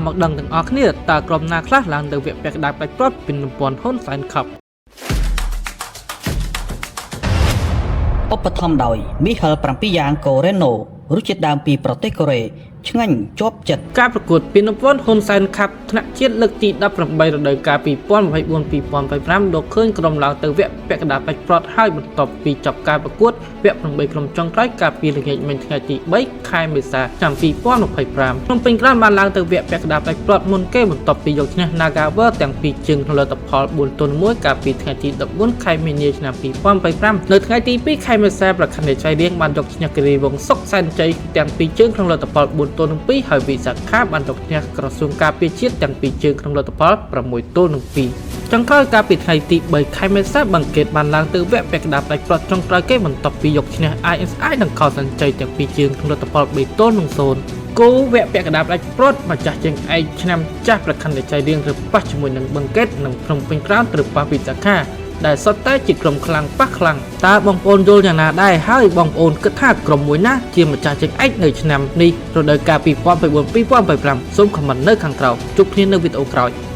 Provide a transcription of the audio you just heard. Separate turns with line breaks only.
មកដឹងទាំងអស់គ្នាតើក្រុមណាខ្លះឡើងទៅវគ្គពាក់កណ្ដាលផ្ដាច់ព្រាត់ពីរំពាន់ហ៊ុនសែនខឹប
ឧបត្ថម្ភដោយមីហិល7យ៉ាងកូរ៉េណូរសជាតិដើមពីប្រទេសកូរ៉េឆ្ងាញ់ជាប់ចិត្ត
ការប្រកួតពានរង្វាន់ហ៊ុនសែនខាប់ថ្នាក់ជាតិលើកទី18រដូវកាល2024-2025លោកឃើញក្រុមឡើងទៅវគ្គពាក់កណ្ដាលផ្ដាច់ព្រាត់ហើយបន្ទាប់ពីចប់ការប្រកួតវគ្គ8ក្រុមចុងក្រោយកាលពីល្ងាចមិញថ្ងៃទី3ខែមេសាឆ្នាំ2025ភ្នំពេញក្រានបានឡើងទៅវគ្គពាក់កណ្ដាលផ្ដាច់ព្រាត់មុនគេបន្ទាប់ពីយកឈ្នះ Nagawer ទាំងពីរជើងក្នុងលទ្ធផល4-1កាលពីថ្ងៃទី14ខែមីនាឆ្នាំ2025នៅថ្ងៃទី2ខែមេសាប្រខណ្ឌនៃចៃរៀងបានយកឈ្នះគិរីវង្សសុកសែនជ័យទាំងពីរជើងក្នុងលទ្ធផល4-2ហើយវិសាខាបានយកឈ្នះក្រសួងការពារជាតិទាំងពីរជើងក្នុងលទ្ធផល6-2ចុងក្រោយកាលពីថ្ងៃទី3ខែមេសាបង្កេតបានឡើងទៅវគ្គពាក់កណ្ដាលផ្ដាច់ព្រាត់ចុងក្រោយគេបន្ទាប់ពីយកឈ្នះ ISI និងខោសញ្ជ័យទាំងពីរជើងក្នុងលទ្ធផល3-0គូវគ្គពាក់កណ្ដាលផ្ដាច់ព្រាត់ម្ចាស់ជើងឯកឆ្នាំចាស់ប្រខណ្ឌនៃចៃរៀងត្រូវប៉ះជាមួយនឹងបង្កេតនិងភ្នំពេញក្រោនត្រូវប៉ះវិសាខាដែលសុទ្ធតែជាក្រុមខ្លាំងប៉ះខ្លាំងតើបងប្អូនយល់យ៉ាងណាដែរហើយបងប្អូនគិតថាក្រុមមួយណាជាម្ចាស់ជើងឯកនៅឆ្នាំនេះរដូវកាល2024-2025សូមខមមិននៅខាងក្រោមជួបគ្នានៅវីដេអូក្រោយ។